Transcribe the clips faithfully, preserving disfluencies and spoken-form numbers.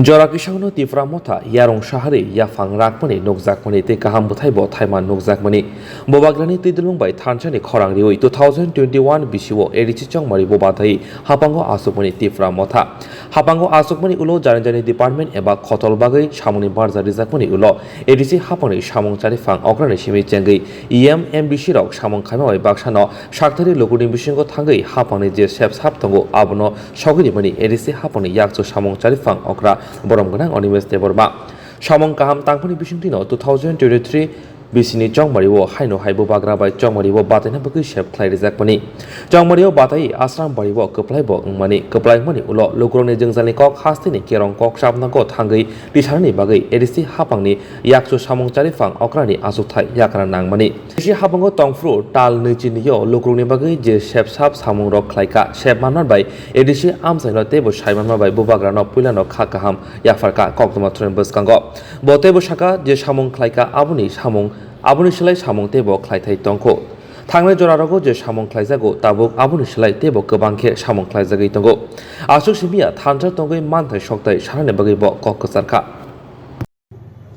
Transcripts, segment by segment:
Jora kisano Tipra Motha yarung sahari yaphang rakmani nukjakmani tei kaham bwthaibo thaiman nukjakmani. Bubagrani twidulung bai thansani khorang riwi two thousand twenty-one bisio A D C Chongmari bo bathai hapango asukmani Tipra Motha. Hapango asukmani ulo jani jani department eba khotol bagwi samungni barja rijakmani ulo A D C hapangni samung chariphang okrani simi chengwi E M, M D C rok samung khaima bai baksano saktharwi lukurni bisingo thangwi hapangni je sep sap tongo abono sogwi rimani A D C hapangni yakchu samung chariphang okra borom gwnang Animesh Debbarma. Samung kaham tangphani bisingtwino two thousand twenty-three bisini Chongmario haino hai bubagra bai Chongmario bataina bagwi sep khlai rijakmani. Chongmario batai Asram bario kwplaibo wngmani, kwplai wngmani ulo lukurokni jwngjalni kok hasteni kerong kok chapnago thangwi tisanani bagwi A D C hapangni yakchu samung chariphang okrani achukthai yakra nangmani. A D C hapango tongphuru tal nwi chinio lukurokni bagwi je sep sap samungrok khlaikha, sep manman bai A D C amchaino teibo sai manma bai bubagrano puilano kha kaham yapharkha koktwma throini bwskango. Bo teibo saka je samung khlaikha aboni samung, aboni slai samung teibo khlaithai tongkho. Thangnai jorarogo je samung khlaijago tabuk aboni slai teibo kwbang khe samung khlaijagwi tongo. Aswk simiya thansa tongwi manthai sokthai sanani bagwi bo kok kwcharkha.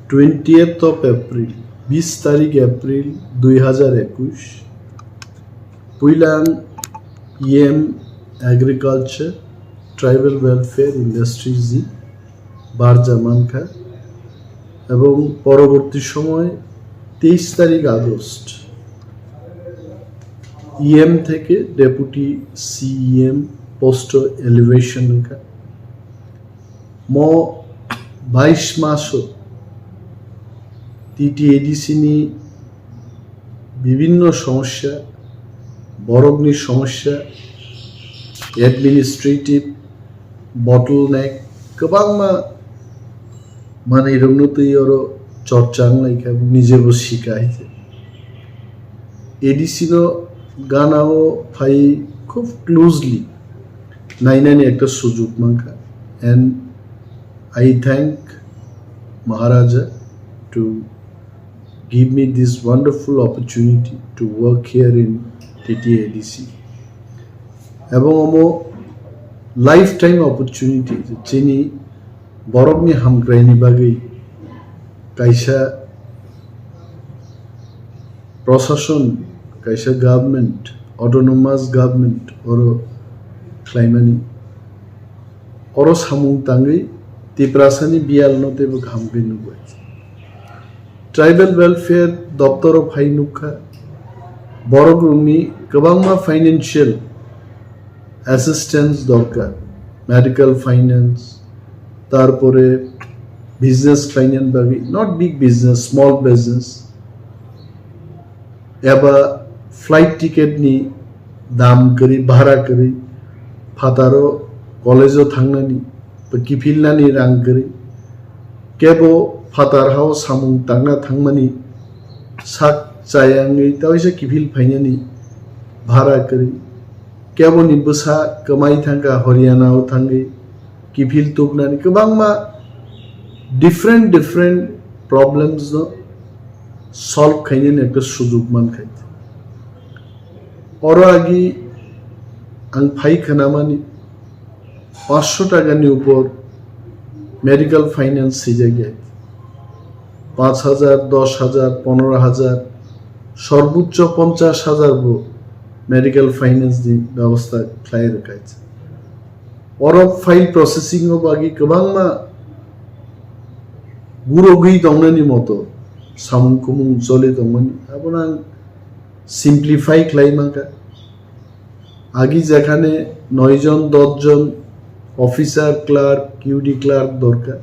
Twentieth of April, bis tarik April dui hajar ekush, puilang E M Agriculture, Tribal Welfare, Industries ni barja mankha, ebong poroborti somoy teis tarik August, E M theke Deputy C E M post o elevation wngkha. Mo bais maso T T A D C ni bibinno somosya, borokni somosya, administrative bottleneck, kwbangma manwirokno twi oro chorcha wnglaikha, nijebo sika hai khe. A D C no ganao phai khub closely nainani ekta sujuk mankha, and I thank Maharaja to give me this wonderful opportunity to work here in T T A D C. Ebong omo lifetime opportunity, chini borokni hamkraini bagwi kaisa prosason, kaisa government, autonomous government oro khlaimani. Oro samung tangwi Tiprasani biyalno teibo kaham khe nukbai. Tribal Welfare doptoro phai nukha, borokrokni kwbangma financial assistance dorkar, medical finance, tarpore business khlainani bagwi, not big business, small business, eba flight ticket ni dam kwrwi, bhara kwrwi, phataro college o thangnani, kiphilnani rang kwrwi, kebo phatar hao samung tangna thangmani sak chayangwi taisa kiphil phainani bhara kwrwi, keboni bwsa kwmai thangkha Haryana o thangwi kiphil tubnani, kwbangma different different problems no solve khainani ekta sujuk mankha. Oro agi ang phai khnamani panchsho takani upor medical finance swijak ya, panch hajar, dos hajar, ponoro hajar, sorbochcho ponchash hajar bo medical finance ni bebosta khlai rwkha. Oro file processing o bagwi kwbangma gurogwi tongnani moto samung kumung choli tongmani, abono ang simplify khlai mankha. Agi jekhane noi jon, dos jon officer, clerk, Q D clerk dorkar,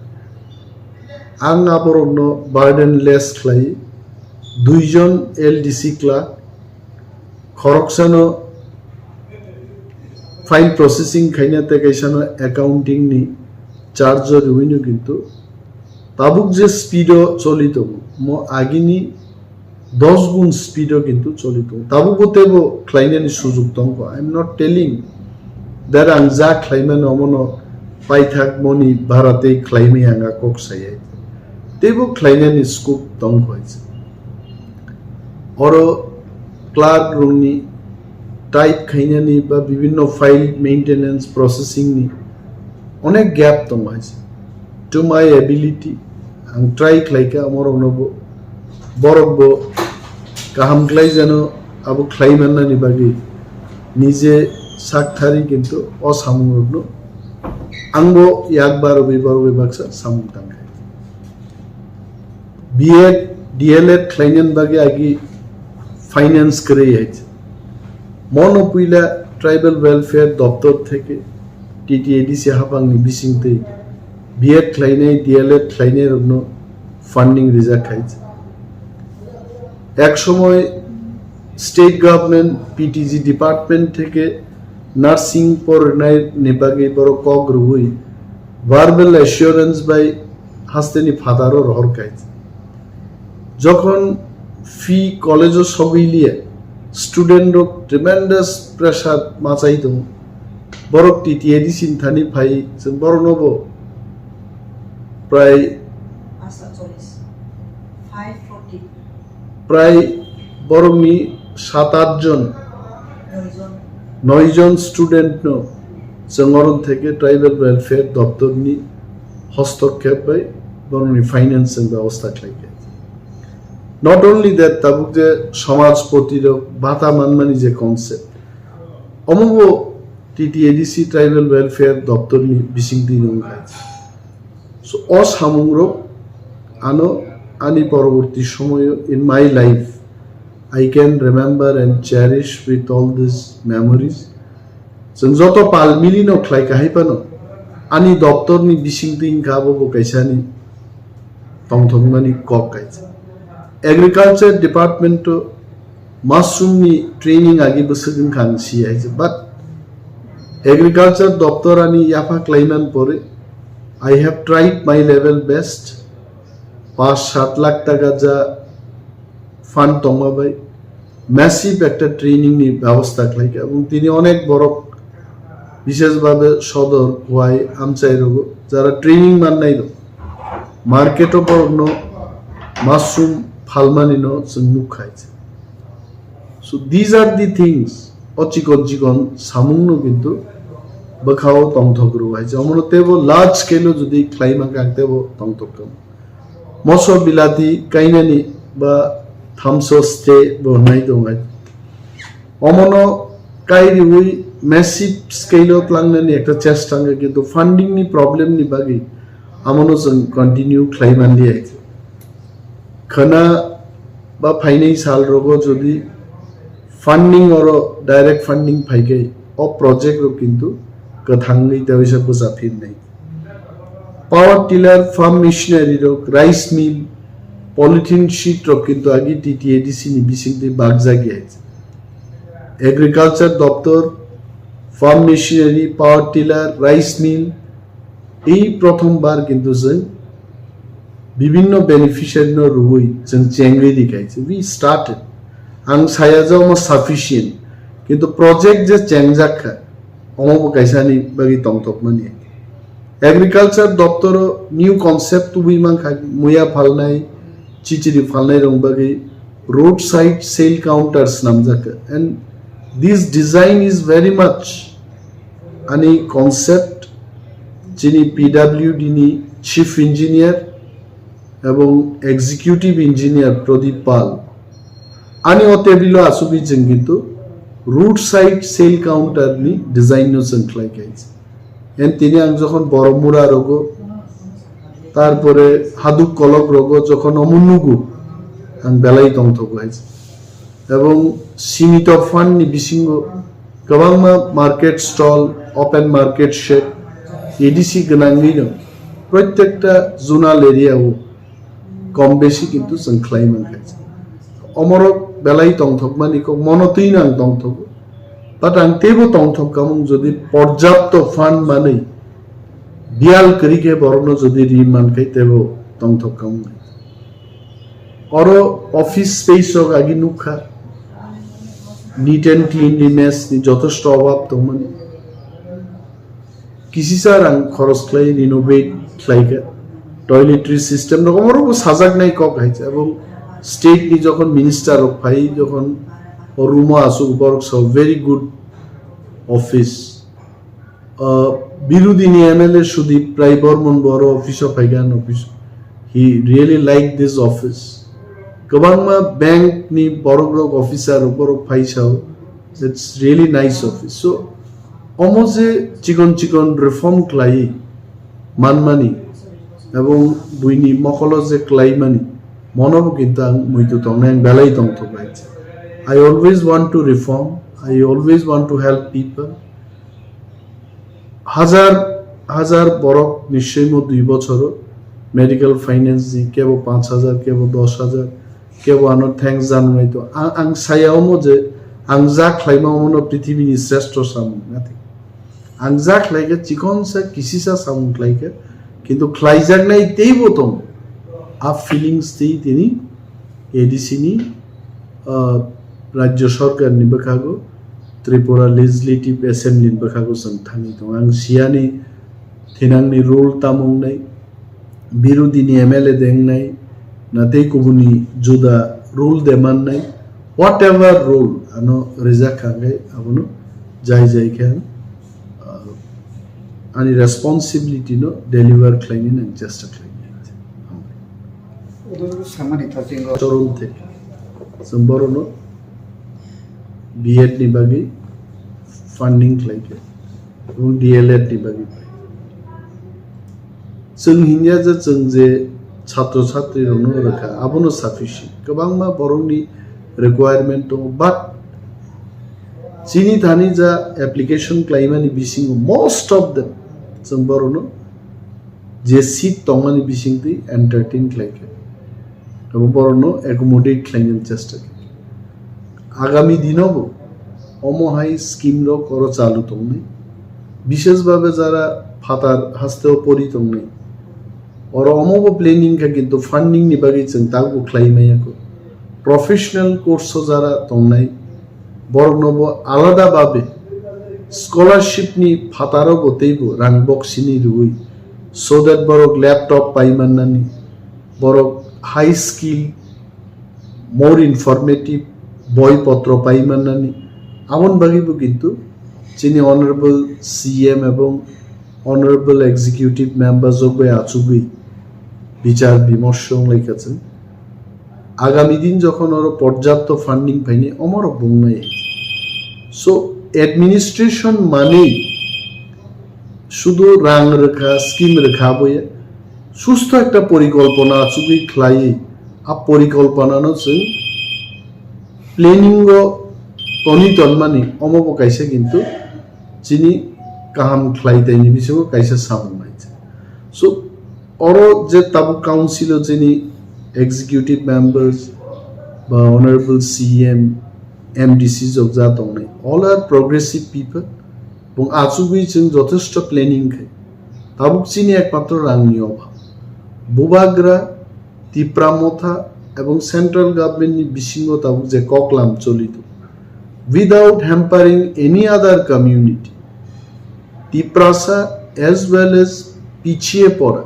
ang aborokno burden less khlai, dui jon L D C clerk, khoroksano file processing khaina tei kaisano accounting ni charge o riwino kintu tabuk je speed o choli tongo, mo agini dos gun speed o kintu choli tongo. Tabukbo teibo khlainani sujuk tongo. I am not telling that ang ja khlaimani omono paithak moni bhara tei khlaimani ang a kok sayai. Teibo khlainani scope tongo hai se. Oro clerk rokni type khainani ba bibinno file maintenance processing ni onek gap tongo hai se. To my ability, ang try khlai kha, amorokno bo, borok bo kaham khlai jano, abo khlai mannani bagwi nije sak thari, kintu o samungrokno ang bo yak barwi borwi baksa samung tang kha. B Ed, D L Ed khlainani bagwi agi finance kwrwi hai. Mono puila Tribal Welfare Doptor theke T T A D C hapangni bisingtwi B Ed khlainai, D L Ed khlainai rokno funding rijak hai. Ek somoy state government P T G department theke nursing pornai ni bagwi borok kok rwui verbal assurance bai hasteni phataro rohor khai. Jokhon fee college o sogwi liya, student rok tremendous pressure machai tongo. Borok T T A D C ni thani phai, chwng borokno bo prai Asa cholis. Five forty. Prai borokni sat at jon, Noijon. Noi jon student no chwng oro theke Tribal Welfare Doptor ni hostokkhep bai borokni finance chwng bebosta khlai kha. Not only that, tabuk je samajpoti rok bata manmani je concept, omo bo T T A D C Tribal Welfare Doptor ni bisingtwi no wngkha. So, o samungrok ano ani poroborti somoyo in my life, I can remember and cherish with all these memories. Chwng joto pal milino khlai kahai phano ani doptorni bisingtwi wngkha abo bo kaisa ani tongthokmani kok kaisa. Agriculture department o mushroom ni training agi bwswk wngkha ang si hai se, but agriculture doptor ani yapha klaiman pore I have tried my level best. Panch sat lakh taka ja fund tongma bai massive ekta training ni bebosta khlai kha, ebong tini onek borok, bishesh bhabe sodor, Khowai, Amchai rogo jara training mannai rok, market o borokno mushroom phalmani no chwng nuk khai. So these are the things, o chikon chikon samung no kintu bwkhao tongthok rw hai. Omono tebo large scale o jodi khlai mankha, ang tebo tongthok kha. Moso bilati kainani ba thamso ste bo nai tongnai. Omono kai riwi massive scale o tlangnani ekta chesta wngkha, kintu funding ni problem ni bagwi amono chwng continue khlai manliya. Khwna ba phainai sal rogo jodi funding oro direct funding phaikai, o project rok kintu kwthangwi tei waisa bwcha phinnai. Power tiller, farm machinery rok, rice mill, polythene sheet rok kintu agi T T A D C ni bisingtwi bakjak ya. Agriculture doptor, farm machinery, power tiller, rice mill, ei prothom bar kintu chwng bibinno beneficiary no rwui chwng chengwi rikhai. We started. Ang saya je omo sufficient, kintu project je chengjak kha, omo bo kaisa ni bagwi tongthokmani. Agriculture doptoro new concept tubui mankha, muya phalnai, chichiri phalnai rok bagwi roadside sale counters namjak, and this design is very much ani concept chini P W D ni chief engineer ebong executive engineer Pradip Pal ani o table o asugwi chwng kintu roadside sale counter ni design no chwng khlai kha. And tini ang jokhon Boromura rogo, tarpore Haduk Kolok rogo jokhon omo nugo, ang belai tongthogo hai. Ebong simito fund ni bisingo kwbangma market stall, open market shed, A D C gwnangwi no protekta zonal area o kom besi kintu chwng khlai mankha. Omorok belai tongthokmani kok, mono twi nang tongthogo. But ang teibo tongthok kamung, jodi porjapto fund manwi biyal kwrwi khe borokno jodi ri mankhe teibo tongthok kamung. Oro office space rok agi nukha, neat and cleanliness ni jotosto obab tongmani. Kisisa rang khoros khlai renovate khlai kha. Toiletry system rok omorok bo sajaknai kok hai se. Ebong state ni jokhon minister rok phai, jokhon o room o asuk, borok sa very good office. Uh, Birudini M L A Sudip Rai Bormon bo oro office o phaiga, ano office. He really like this office. Kwbangma bank ni borok rok, officer rok borok phaisao. It's really nice office. So, omo je chikon chikon reform khlai manmani ebong buini mokolo je khlaimani, mono bo kintu ang muitu tongnai, ang belai tongthok lai. I always want to reform, I always want to help people. Hajar hajar borok nischoi mo dui bochoro medical finance ni kebo panch hajar, kebo dos hajar, kebo ano thanks janai to. Ang, ang saya omo je ang ja khlaima omo no prithibini sreshto samung nati. Ang ja khlaikha chikonsa kisisa samung khlaikha, kintu khlaijaknai teibo tongo. A feelings tei tini A D C ni, ah, Rajya Sarkar ni bwkhago, Tripura Legislative Assembly ni bwkhago chwng thangwi tongo. Ang siyani thinangni role tamo wngnai, birudini M L A de wngnai, na tei kubuni juda role de mannai, whatever role ano rijak kha khe abono jai jai khe ang, ah, ani responsibility no deliver khlainani ang chesta khlainai. Odo samani thajingo. Choron thek. Chwng borokno B Ed ni bagwi funding khlaikha. Ebong D L Ed ni bagwi bai. Chwng hinya je chwng je chhatro chhatri rokno rwkha, abono sufficient. Kwbangma borokni requirement tongo, but chini thani ja application khlaimani bisingo most of them chwng borokno je seat tongmani bisingtwi entertain khlaikha. Abo borokno accommodate khlainani chesta khlaikha. Agami dinobo omo hai scheme rok oro chalu tongnai. Bishesh babe jara phatar hasteo pori tongnai, oro omobo planning kha, kintu funding ni bagwi chwng tabuk khlai maya kho. Professional course o jara tongnai, borokno bo alada babe scholarship ni phataro bo teibo rang boksini rwui, so that borok laptop pai mannani, borok high skill, more informative boi potro pai mannani. Aboni bagwi bo kintu chini honorable C M ebong honorable executive members rok bai achugwi bichar bimorsho wnglaikha chwng. Agami din jokhon oro porjapto funding phainai, omorok bo wngnai. So, administration manwi sudu rang rwkha, scheme rwkha boya, susto ekta porikolpona achugwi khlaiwi, a porikolponano chwng planning o toni tonmani, omo bo kaisa kintu chini kaham khlai taini bisingo kaisa samung nai. So, oro je tabuk council o chini executive members ba honorable C M, M D C jokja tongnai, all are progressive people. Bung achugwi chwng jothesto planning khai. Tabuk chini ekmatro rangni obhab. Bubagra, Tipra Motha ebong central government ni bisingo tabuk je koklam choli tongo, without hampering any other community, Tiprasa as well as pichhiye pora,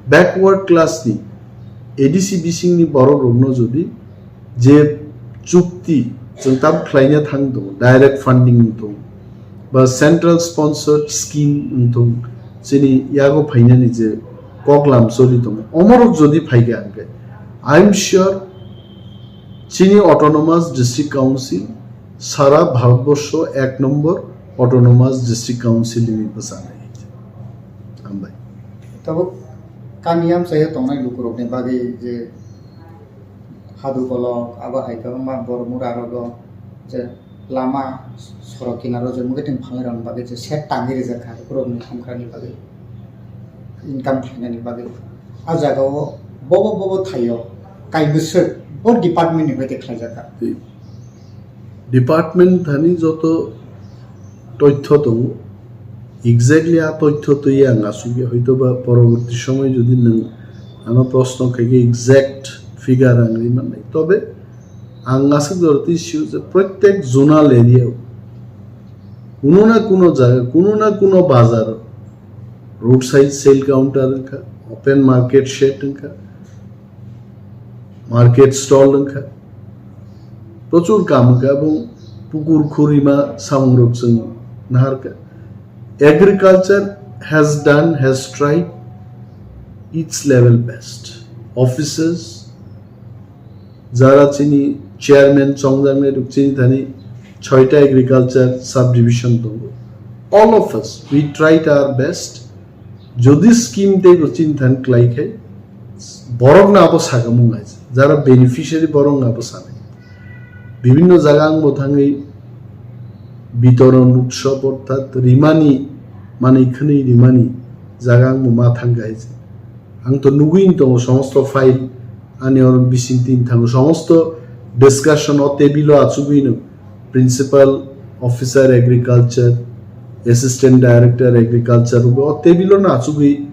backward class ni, A D C bising ni borok rokno jodi je chukti chwng tam khlaina thang tongo, direct funding wng tongo, ba central sponsored scheme wng tongo, chini yago phainani je koklam choli tongo, omorok jodi phaikha hwnkhe, I am sure chini Autonomous District Council sara Bharatborsho ek nombor Autonomous District Council hinwi bwchanai. Hambai. Tabuk kami amchaio tongnai lukurokni bagwi je hadu kolok, abo hai kwbangma borok mura rogo je lama sorok kinaro je mwkhwtwng phalnai rokni bagwi je set tangwi rijak kha, borokni hamkrakni bagwi, income khlainani bagwi. A jagao bobo bobo thaio kaibwswk bo department ni bai khe khlaijak kha. Department thani joto toithyo tongo, exactly a toithyo twi ang asugya, hoitoba poroborti somoy jodi nwng ano proshno khaikhe exact figure ang ri mannai. Tobe ang aswk jora twi sio je protek zonal area o kuno na kuno jaga, kuno na kuno bazar o roadside sale counter wngkha, open market shed wngkha, market stall wngkha, prochur kam wngkha, ebong pukur khurima samung rok chwng naharkha. Agriculture has done, has tried its level best. Officers, jara chini chairman chongjaknai rok chini thani choita agriculture subdivision tongo. All of us, we tried our best. Jodi scheme tei bo chini thani klai khai, borok na abo sagamung hai. Jara beneficiary borok na abo sanai. Bibhinno jaga ang bo thangwi bitoron utsob orthat rimani, manwi khwnwi rimani jaga ang bo ma thang hai. Ang to nugwi tongo somosto file ani oro bising tin thango somosto discussion o table o achugwi no principal officer agriculture, assistant director agriculture o table o no achugwi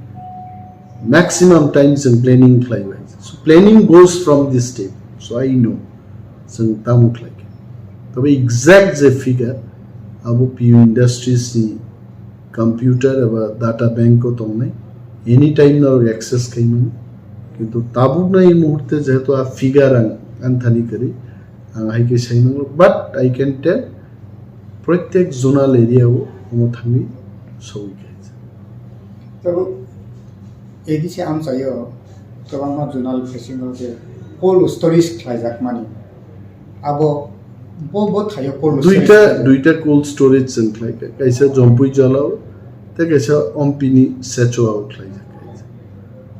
maximum time chwng planning khlai bai. So planning goes from this table. So I know chwng tamo khlai khe. Tobe exact je figure abo P U Industries ni computer eba data bank o tongnai, anytime no access khaimani. Kintu tabuk na ei muhurte jehetu a figure ang anthani kwrwi, ang hai khe sai mano, but I can tell, protek zonal area o omo thangwi sogwi khaijak. Tabuk A D C amchaio kwbangma zonal phasingo je cold storage khlaijakmani. Abo bo bo thaio cold storage Duita khlai. Duita cold storage chwng khlai kha. Kaisa Jompui Jala o, tei kaisa Ompini Sechoa o khlai kha.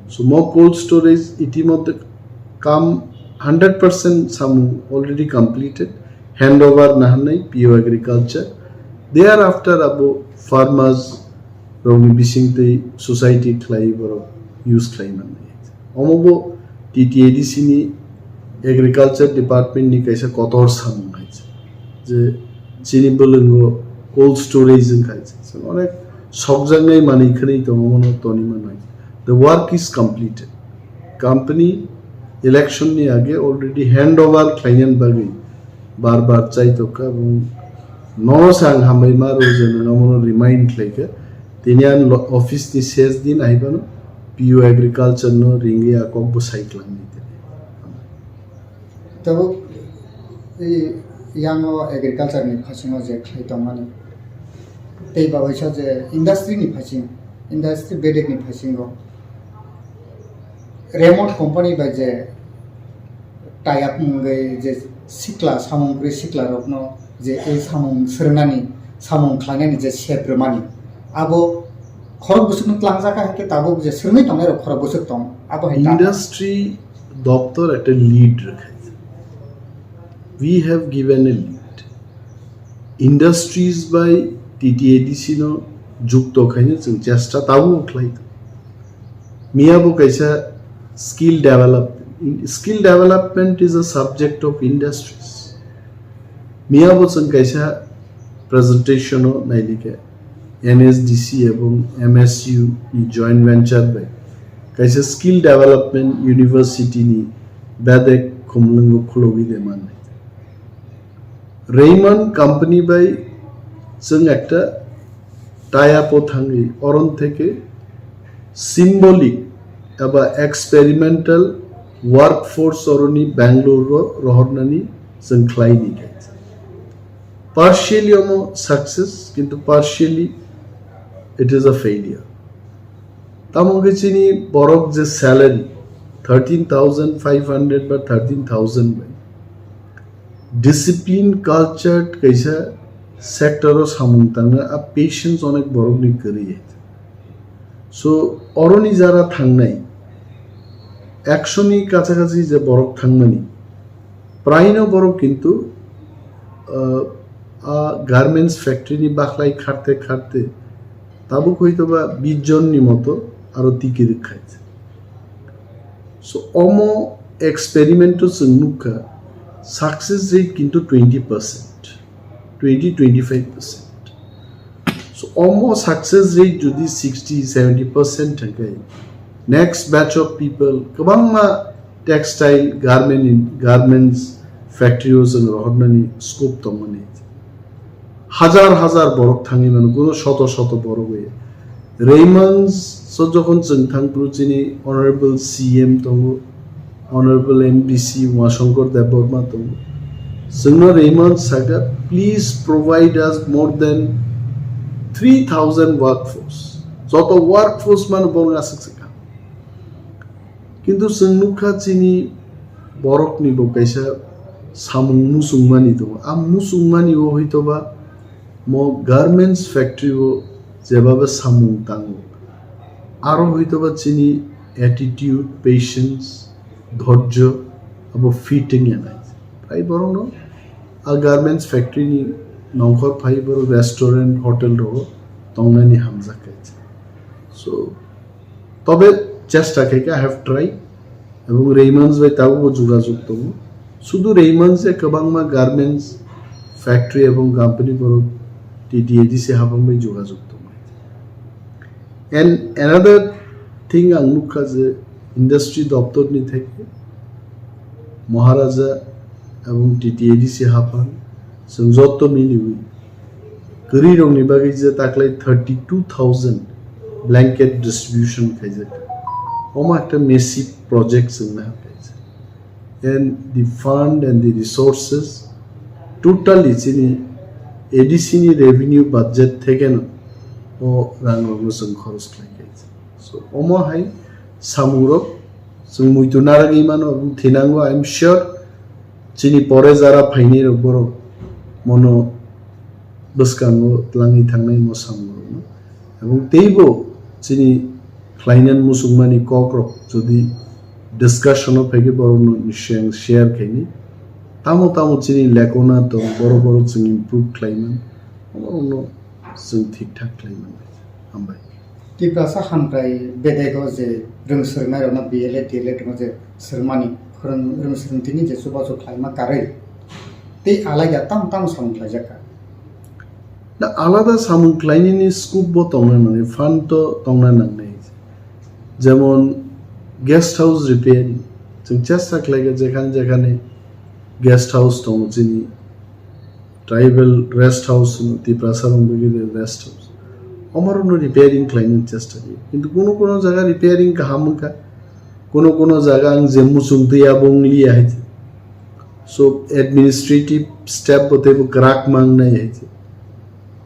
So mo cold storage itimodhye kam hundred percent samung already completed, handover na hanai P O Agriculture. Thereafter abo farmers rokni bising tei society khlai borok use khlai mannai. Omo bo T T A D C ni agriculture department ni kaisa kotor samung hai je chini bwlwngo cold storage wng khai. Onek sokjaknai manwi khwnwi tongo, omono toni mannai. The work is completed. Company election ni age already handover khlainani bagwi bar bar chai tongkha, bung no sang hambai ma rw je nang omono remind khlaikha. Tini ang lo-, office ni ses din aibano P U Agriculture no ringwi a kok bo sai khlangni tini. Tabuk i yango agriculture ni phasingo je khlai tongmani. Tei ba waisa je industry ni phasing, industry bedek ni phasingo. Remote company bai je tie up wngwi je sikla samung kwrwi sikla rokno je e samung swrwngnani, samung khlainani je sep rwmani, abo khorok bwswkno tlangjak hai khe tabuk je swrwngwi tongnai rok khorok bwswk tong, abo hai ta. Industry doptor ekta lead rwkha. We have given a lead. Industries bai T T A D C no jukto khaina chwng chesta tabuk khlai. Miya bo kaisa skill development. Skill development is a subject of industries. Miya bo chwng kaisa presentation o nailika N S D C ebong M S U ni joint venture bai kaisa skill development university ni bedek khumlwngo khulogwi de mannai. Raymond company bai chwng ekta tie up o thangwi oron theke symbolic eba experimental workforce oroni Bangalore ro rohornani chwng khlai di khe. Partially omo success, kintu partially it is a failure. Tamo khe chini borok je salary thirteen thousand five hundred ba thirteen thousand bai discipline culture kaisa sector o samung tangna a patience onek borok ni kwrwi. So oroni jara thangnai ekso ni kacha kachi je borok thangmani, praino borok kintu, uh, a garments factory ni bakhlai kharte kharte tabuk hoito ba bish jon ni moto aro tiki rwkha. So omo experiment o chwng nukha success rate kintu twenty percent, twenty, twenty-five percent. So omo success rate jodi sixty, seventy percent thangkhe next batch of people kwbangma textile garment in, garments factory o chwng rohornani scope tongmani. Hajar hajar borok thangwi mano, kuno shoto shoto borok bai. Raymond so jokhon chwng thangphuru chini Honorable C M tongo, Honorable M D C Umashankar Debbarma tongo. Chwngno Raymond saka, "Please provide us more than three thousand workforce." Joto workforce mano borok aswk se kha. Kintu chwng nukha chini borokni bo kaisa samung muchungmani tongo. A muchungmani o hoitoba mo garments factory o jebaba samung tango. Aro hoitoba chini attitude, patience, dhorjo abo fit wngya nai. Prai borokno a garments factory ni nongkhor phai borok restaurant, hotel rogo tongnani hamjak kaisa. So, tobe chesta khaikha, I have tried. Ebong Raymond's bai tabukbo jogajog tongo. Sudu Raymond's je kwbangma garments factory ebong company borok T T A D C haphang bai jogajog tongo. And another thing ang nukha je industry doptor ni theke Maharaja ebong T T A D C haphang chwng jotto miliwi kwrwi rokni bagwi je taklai thirty two thousand blanket distribution khaijak. Omo ekta massive project chwng naha kaisa. And the fund and the resources totally chini A D C ni revenue budget thekeno o rang rokno chwng khoros khlai kaisa. So omo hai samung rok chwng muitu naragwi mano, thinango, I am sure chini pore jara phainai rok borok mono bwskango twlangwi thangnai mo samung rokno. Ebong teibo chini khlainani muchungmani kok rok jodi discussion o phaikhe borokno share, share khainai. Tamo tamo chini lekona tong, borok borok chwng improve khlaiman, borokno chwng thik thak khlaiman. Hambai. Tiprasa hamkrai bedego je rwng swrwngnairokno B L A, D L A tongmo je swrwngmani, phwrwng-, rwng swrwngthini je chubachu khlaima karwi tei alaida tamo tamo samung khlaijak kha. Da alada samung khlainani scope bo tongna nangnai, fund to tongna nangnai. Jemon guest house repairing, chwng chesta khlaikha jekhane jekhane guest house tongo chini tribal rest house hwno, Tiprasa rok bagwi rest house. Omorokno repairing khlainani chesta khlaio. Kintu kuno kuno jaga repairing kaham wngkha. Kuno kuno jaga ang je muchung twi abo wngliya hai. So administrative step bo teibo kwrak mangnai hai.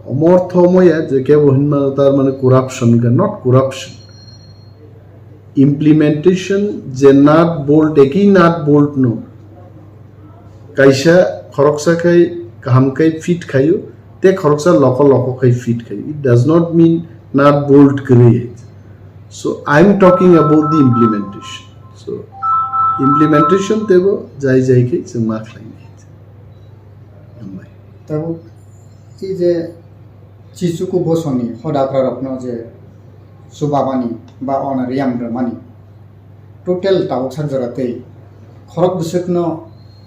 Omo ortho omo ya je kebo hinmano tar mane corruption wngkha, not corruption. Implementation je nut bolt, eki nut bolt no kaisa khoroksa khai kaham khai fit khaio, te khoroksa loko loko khai fit khaio. It does not mean nut bolt kwrwi hai. So I am talking about the implementation. So implementation tebo jai jai khai chwng ma khlainai. Hambai. Tabuk i je Chichuku bosoni hoda okrarokno je chubamani ba honorarium rwmani total tabuk sak jora tei khorok bwswkno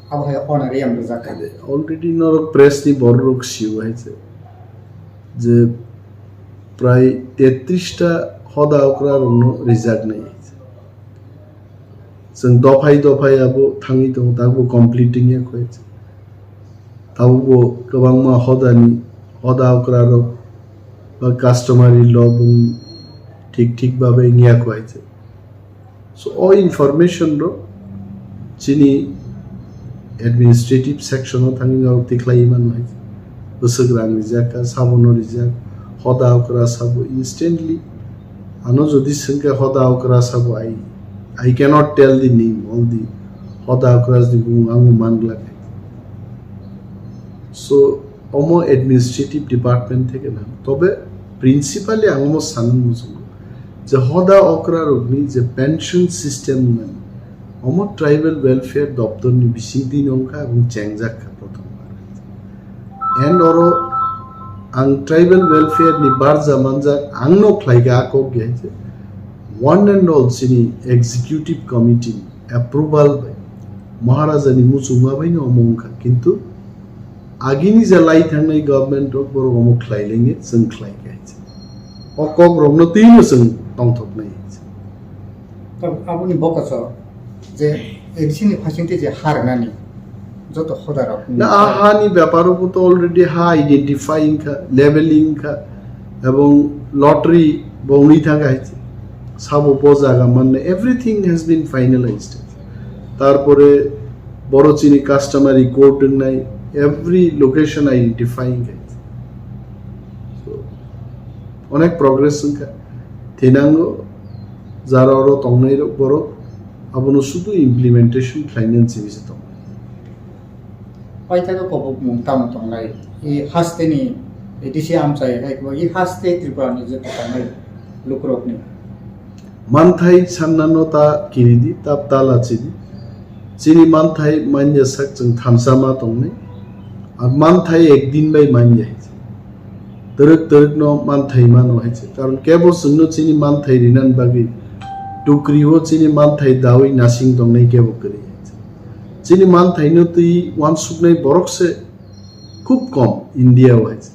abo hai honorarium rwjak kha. Already norok press ni borok rok sio hai je, je prai tetris ta hoda okra rokno rijaknai. Chwng dophai dophai abo thangwi tongo, tabukbo complete wngya kho. Tabukbo kwbangma hodani, hoda okra rok ba customary law bung thik thik babe wngya kho hai se. So, o information rok chini administrative section o thangwi norok tikhlaiwi mano hai se. Bwswk rang rijak kha, sabono rijak, hoda okra sabo instantly. Ano jodi swngkhe hoda okra sabo, I, I cannot tell the name, all the hoda okra ni bumung ang manglak. So, omo administrative department theke na. Tobe principally ang omo sanwi muchungo je hoda okra rokni je pension system nang, omo tribal welfare doptor ni bisingtwi nongkha ebong chengjak kha prothom bar. And oro ang tribal welfare ni barja manjak, ang no khlai kha a kok ya je one and all chini executive committee ni approval bai Maharaja ni muchungma bai no omo wngkha, kintu agini je lai thangnai government rok borok omo khlai lenge chwng khlai kha hai se. O kok rokno twi no chwng tongthok nai hai se. Tabuk aboni bokoso je A D C ni phaisingtwi je ha rwnani joto hoda rok. Na a ha ni beparo bo to already ha identify wngkha, leveling wngkha, ebong lottery bo wngwi thangkha hai se. Sabo bo jaga manna, everything has been finalized. Tarpore boro chini customary court wngnai, every location identify wngkha hai se. So, onek progress wngkha. Thinango jara oro tongnai rok borok abono sudu implementation khlainani simi se tongnai. Paithago kobokmung tamo tongnai? I hasteni A D C amchai hai kwbangwi haste Tripura ni je tongnai lukurokni. Manthai sannano ta kiridi, ta tala chidi. Chini manthai manya sak chwng thansa ma tongnai. Ar manthai ekdin bai manya hai. Twrwk twrwk no manthai mano hai se. Karon kebo chwngno chini manthai rinani bagwi tukri o chini manthai dawi nasing tongnai kebo kwrwi hai se. Chini manthai no twi wansuknai borok se khub kom India o hai se.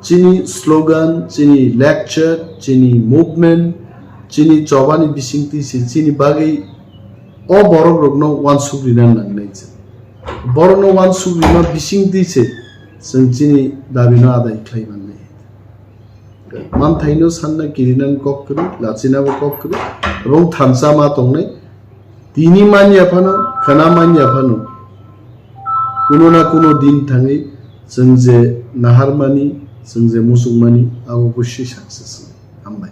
Chini slogan, chini lecture, chini movement, chini chobani bisingtwi se chini bagwi o borok rokno wansuk rina nangnai se. Borokno wansuk rima bisingtwi se chwng chini dabino adai khlai mannai. Manthaino sanna kirinani kok kwrwi, lachinabo kok kwrwi, ebong thansa ma tongnai. Tini manya phano, khana manya phano, kuno na kuno din thangwi chwng je naharmani, chwng je muchungmani, abo bwswi success. Hambai.